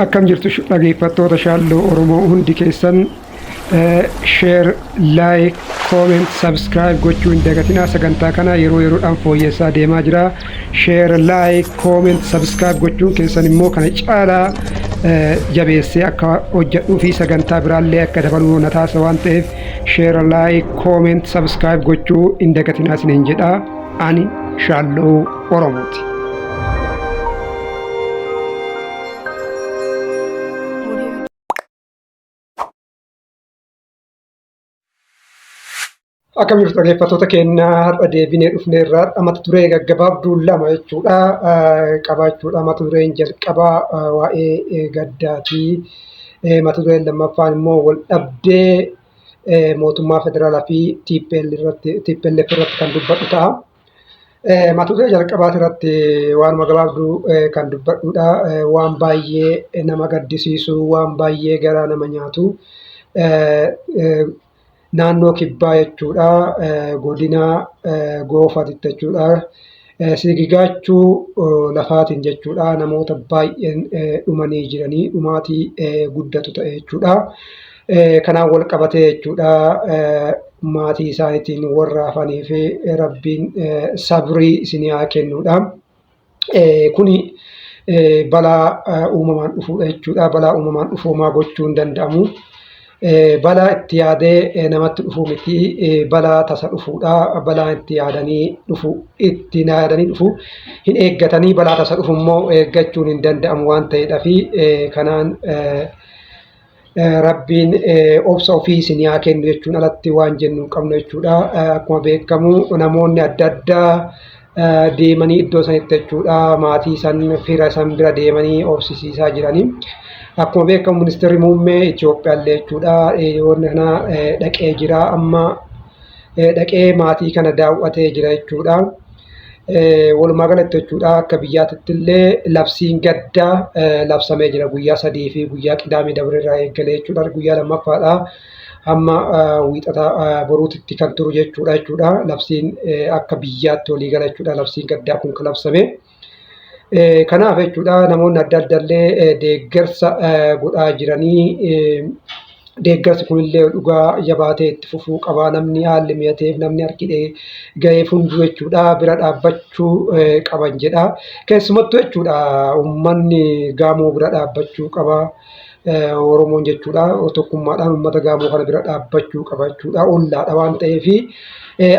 Akkam jirtu dhageeffattoota Shaalloo Oromoo hundi keessan share, like, comment, subscribe gochuu hin dagatinaa. Sagantaa kana yeroo yeroodhaan fooyyessaa deemaa jira. Share, like, comment, subscribe gochuun keessan immoo kana caalaa jabeessee akka hojjedhuu fi sagantaa biraallee akka dabaluu na taasisa waan ta'eef share, like, comment, subscribe gochuu hin dagatinaa isiniin jedha. Ani Shaalloo Oromooti. Akkam jirtu dhaggeeffattoota keenya, har'a deebinee dhufneerra. Mata duree gaggabaabduu lama jechuudha qabaachuudha. Mata dureen jalqabaa waa'ee gaddaati. Mata dureen lammaffaan immoo wal dhabdee mootummaa federaalaa fi TPLF irratti kan dubbadhu ta'a. Mata duree jalqabaati irratti waanuma gabaabduu kan dubbadhudha. Waan baay'ee nama gaddisiisu, waan baay'ee garaa nama nyaatu. Naannoo kibbaa jechuudha. Godina Goofaatitti jechuudha. Sigigaachuu lafaatiin jechuudha. Namoota baay'een dhumanii jiranii, dhumaatii guddatu ta'e jechuudha. Kanaan wal qabatee jechuudha maatii isaaniitiin warra hafanii fi Rabbiin sabrii isinii haa kennuudha. Kuni balaa uumamaan dhufuudha jechuudha. Balaa uumamaan dhufu homaa gochuu hin danda'amu. Balaa itti yaadee namatti dhufu miti. Balaa tasa dhufuudha. Balaa itti yaadanii dhufu, itti yaadanii dhufu hin eeggatanii, balaa tasa dhufu immoo eeggachuun hin danda'amu waan ta'eedhaaf kanaan Rabbiin obsa ofii isin haa kennu jechuun alatti waan jennu hin qabnu jechuudha. Akkuma beekamu namoonni adda addaa deemanii iddoo sanitti jechuudha maatii san, fira san bira deemanii obsisiisaa jiranii. Akkuma beekamu ministeerri muummee Itoophiyaa illee jechuudha dhiyoon kana dhaqee jira, amma dhaqee maatii kana daawwatee jira jechuudha. Walumaa galatti jechuudha akka biyyaatitti illee labsiin gaddaa labsamee jira guyyaa 3 fi guyyaa Qidaamee dabre irraa eegalee jechuudha, guyyaa lammaffaadha hamma Wiixata boruutitti kan turu jechuudha. Labsiin akka biyyaatti walii gala jechuudha labsiin gaddaa kun kan labsame. Kanaaf jechuudha namoonni adda adda illee deeggarsa godhaa jiranii, deeggarsi kunillee dhugaa jabaatee itti fufuu qaba. Namni haalli mi'ateef, namni harki ga'eef hunduu jechuudha bira dhaabbachuu qaban jedha. Keessumattuu jechuudha uummanni Gaamoo bira dhaabbachuu qaba. Oromoon jechuudha tokkummaadhaan uummata Gaamoo kana bira dhaabbachuu qaba jechuudha. Ollaadha waan ta'eef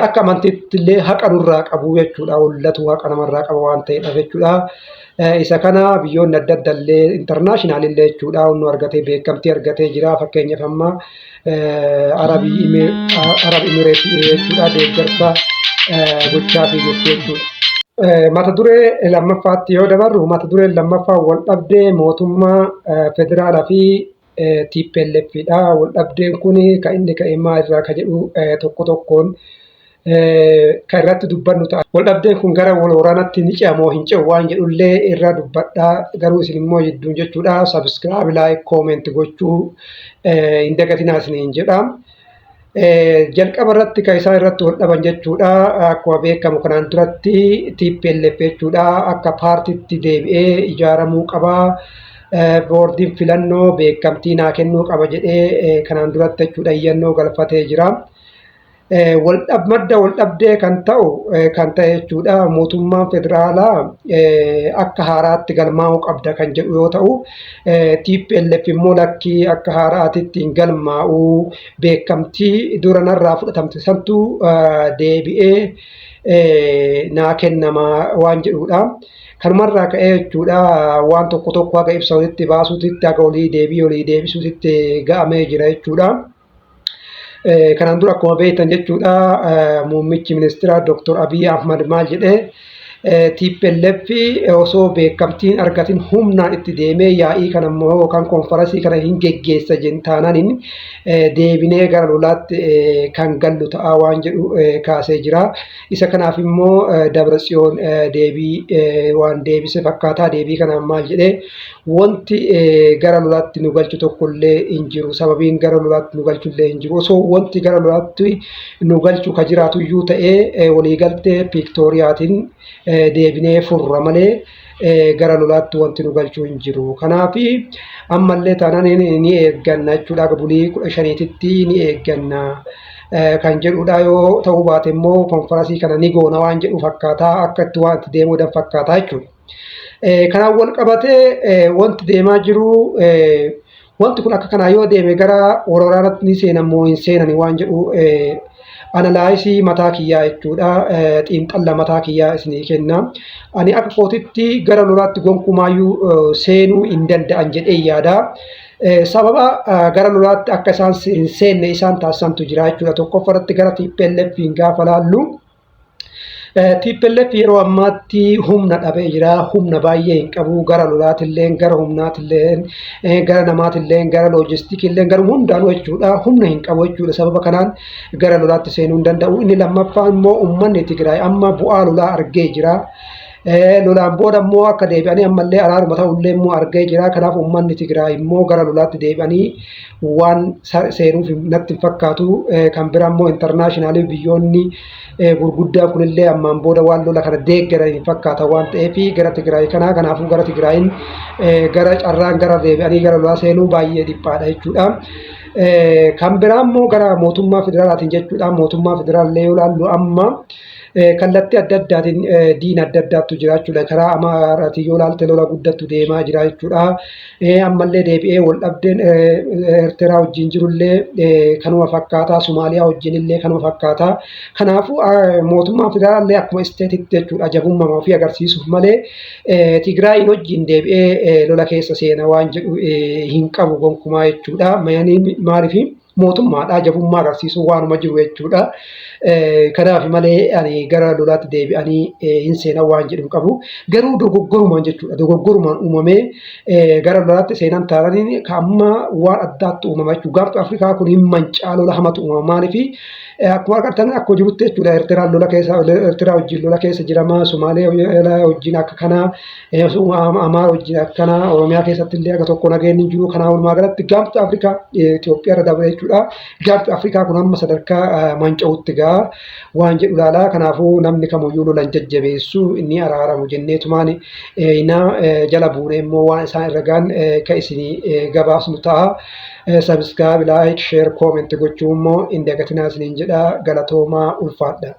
akka amantiitti illee haqa nurraa qabu jechuudha. Ollatu haqa namarraa qaba waan ta'eedhaaf jechuudha. Isa kana biyyoonni adda adda illee, international illee jechuudha, nu argatee beekamtii argatee jira. Fakkeenyaaf amma Arab Imireetii jechuudha deeggarsa gochaafii jirti jechuudha. Mata duree lammaffaatti yoo dabarru, mata dureen lammaffaa wal dhabdee mootummaa federaalaa fi TPLF dha. Wal dhabdeen kun kan inni ka'e maalirraa ka jedhu tokko tokkoon kan irratti dubbannu ta'a. Wal dhabdeen kun gara wal waraanatti ni ce'a moo hin ce'u waan jedhullee irra dubbadha. Garuu isin immoo jidduun jechuudha subscribe, like, comment gochuu hin dagatinaa isiniin jedha. Jalqaba irratti kan isaan irratti wal dhaban jechuudha. Akkuma beekamu kanaan duratti TPLF jechuudha akka paartiitti deebi'ee ijaaramuu qaba. Boordiin filannoo beekamtii naa kennuu qaba jedhee kanaan duratti jechuudha iyyannoo galfatee jira. Madda wal dhabdee kan ta'u kan ta'e jechuudha mootummaan federaalaa akka haaraatti galmaa'uu qabda kan jedhu yoo ta'u, TPLF immoo lakkii, akka haaraatitti hin galmaa'u, beekamtii dura narraa fudhatamte santu deebi'ee naa kennama waan jedhudha. Kanumarraa ka'ee jechuudha waan tokko tokko haga ibsa walitti baasuutitti, haga olii deebii olii deebisuutitti ga'amee jira jechuudha. Kanaan dura akkuma beektan jechuudha muummichi ministeeraa Dr. Abiy Ahmad maal jedhee, TPLF osoo beekamtiin argatin humnaan itti deemee yaa'ii kana immoo yookaan konfaransii kana hin geggeessa taanaan deebinee gara lolaatti kan gallu ta'a waan jedhu kaasee jira. Isa kanaaf immoo Dabratsiyoon deebii waan deebise fakkaataa. Deebii kanaan maal jedhee, wanti gara lolaatti nu galchu tokkollee hin jiru. Sababiin gara lolaatti nu galchu illee hin jiru. Osoo wanti gara lolaatti nu galchu ka jiraatu iyyuu ta'ee waliigaltee Piiktooriyaatiin deebinee furra malee gara lolaatti wanti nu galchuu hin jiru. Kanaaf ammallee taanaan ni eegganna jechuudha. Bulii 15tti ni eegganna kan jedhudha. Yoo ta'uu baate immoo konferansii kana ni goona waan jedhu fakkaataa, akka itti waan itti deemuu fakkaataa jechuudha. Kanaan wal qabatee wanti deemaa jiru, wanti kun akka kanaa yoo deeme gara waraanaatti ni seenan moo hin seenani waan jedhu analysis mataa kiyyaa jechuudha. Xiinxalla mataa kiyyaa isinii kenna. Ani akka kootitti gara lolaatti gonkumaayyuu seenuu hin danda'an jedhee yaada. Sababa gara lolaatti akka isaan hin seenne isaan taasisantu jira jechuudha. Tokkoffaratti gara TPLF gaafa laallu, TPLF yeroo ammaatti humna dhabee jira. Humna baay'ee hin qabu. Gara lolaatillee, gara humnaatillee, gara namaatillee, gara loojistikiillee, gara hundaanuu jechuudha. Humna hin qabu jechuudha. Sababa kanaan gara lolaatti seenuu hin danda'u. Inni lammaffaan immoo uummanni Tigraay amma bu'aa lolaa argee jira. Lolaan booda immoo akka deebi'anii ammallee araaruma ta'ullee immoo argee jira. Kanaaf uummanni Tigraay immoo gara lolaatti deebi'anii waan seenuuf natti hin fakkaatu. Kan biraa immoo international biyyoonni gurguddaan kunillee ammaan booda waan lola kana deeggaran hin fakkaata waan ta'eef gara Tigraay kanaa. Kanaafuu gara Tigraayin gara carraan gara deebi'anii gara lolaa seenuu baay'ee dhiphaadha jechuudha. Kan biraa immoo gara mootummaa federaalaatiin jechuudha. Mootummaa federaallee yoo ilaallu, amma kallattii adda addaatiin diina adda addaatu jira jechuudha. Karaa Amaaraatiin yoo ilaalte, lola guddattu deemaa jira jechuudha. Ammallee deebi'ee wal dhabdeen Eertiraa wajjin jirullee kanuma fakkaataa, Somaaliyaa wajjin illee kanuma fakkaataa. Kanaafuu mootummaan federaallee akkuma stateitti jechuudha, jabummaa ofii agarsiisuuf malee Tigraayin wajjin deebi'ee lola keessa seena waan jedhu hin qabu gonkumaa jechuudha. Maaliif? Mootummaadha, jabummaa agarsiisuu waanuma jiru jechuudha. Kanaaf malee ani gara lolaatti deebi'anii hin seenan waan jedhu qabu. Garuu dogoggorumaan jechuudha. Dogoggorumaan uumamee gara lolaatti seenan taananiin amma waan addaatti uumama jechuudha. Gaanfi Afrikaa kun hin mancaa, lola hamatu uumama. Maaliif? Akkuma agartan, akkuma jirutti jechuudha. Eertiraan lola keessa, Eertiraa wajjin lola keessa jirama. Sumaalee wajjin akka kanaa, Amaara wajjin akka kanaa, Oromiyaa keessatti illee akka tokko nageenyi hin jiru. Kanaa walumaa galatti gaanfi Afrikaa Itoophiyaa irra dabre jechuudha. Gaanfi Afrikaa kun amma sadarkaa manca'utti ga'a waan jedhu ilaala. Kanaafuu namni kamuyyuu lolan jajjabeessu, inni araaramu jenneetumaan jala buunee immoo waan isaan irra ga'an kan isinii gabaasnu ta'a. Subscribe, like, share, comment gochuu immoo hin dagatinaa isiniin jedha. Galatoomaa, ulfaadha.